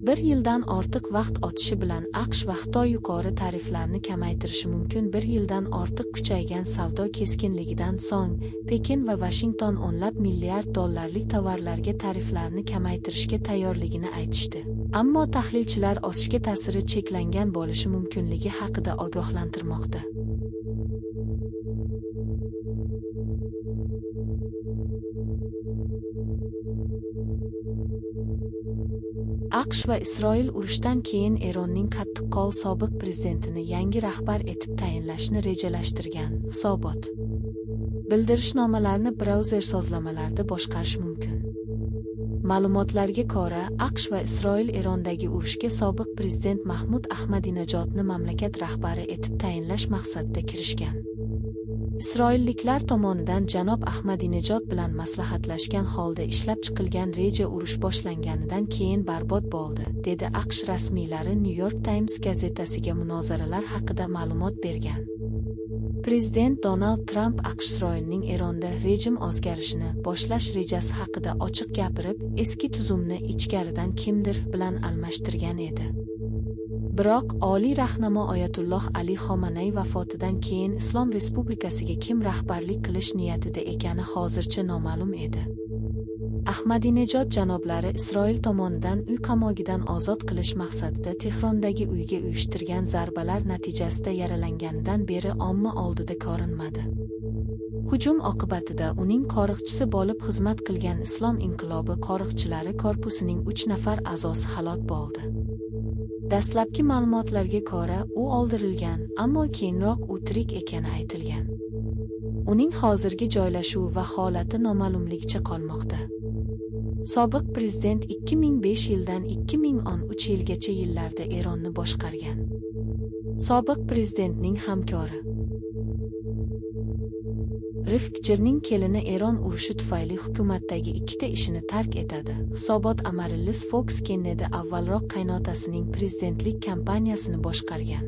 Bir yildan ortiq vaqt o'tishi bilan AQSh va Xitoy yuqori tariflarni kamaytirishi mumkin. Bir yildan ortiq kuchaygan savdo keskinligidan so'ng Pekin va Vashington o'nlab milliard dollarlik tovarlarga tariflarni kamaytirishga tayyorligini aytishdi. Ammo tahlilchilar o'sishga ta'siri cheklangan bo'lishi mumkinligi haqida ogohlantirmoqda. AQSh va Isroil urushdan keyin Eronning qattiqqo'l sobiq prezidentini yangi rahbar etib tayinlashni rejalashtirgan. Hisobot. Bildirishnomalarni brauzer sozlamalarida boshqarish mumkin. Ma'lumotlarga ko'ra, AQSh va Isroil Erondagi urushga sobiq prezident Mahmud Ahmadinejodni mamlakat rahbari etib tayinlash maqsadida kirishgan. Isroilliklar tomonidan janob Ahmadinejod bilan maslahatlashgan holda ishlab chiqilgan reja urush boshlanganidan keyin barbod bo'ldi, dedi AQSh rasmiylari New York Times gazetasiga munozaralar haqida ma'lumot bergan. Prezident Donald Tramp AQSh Isroilning Eronda rejim o'zgarishini boshlash rejasi haqida ochiq gapirib, eski tuzumni ichkaridan kimdir bilan almashtirgan edi. Biroq oliy rahnamo Oyatulloh Ali Xomanay vafotidan keyin Islom Respublikasiga kim rahbarlik qilish niyatida ekani hozircha noma'lum edi. Ahmadinejod janoblari Isroil tomonidan uy qamogidan ozod qilish maqsadida Tehrondagi uyga uyushtirgan zarbalar natijasida yaralanganidan beri omma oldida ko'rinmadi. Hujum oqibatida uning qo'riqchisi bo'lib xizmat qilgan Islom inqilobi qo'riqchilari korpusining 3 nafar a'zosi halok bo'ldi. Dastlabki ma'lumotlarga ko'ra, u o'ldirilgan, ammo keyinroq u tirik ekani aytilgan. Uning hozirgi joylashuvi va holati noma'lumligicha qolmoqda. Sobiq prezident 2005 yildan 2013 yilgacha yillarda Eronni boshqargan. Sobiq prezidentning hamkori Rifkjirning kelini Eron urushi tufayli hukumatdagi ikkita ishini tark etadi. Hisobot Amaryllis Fox Kennedy avvalroq qaynotasining prezidentlik kampaniyasini boshqargan.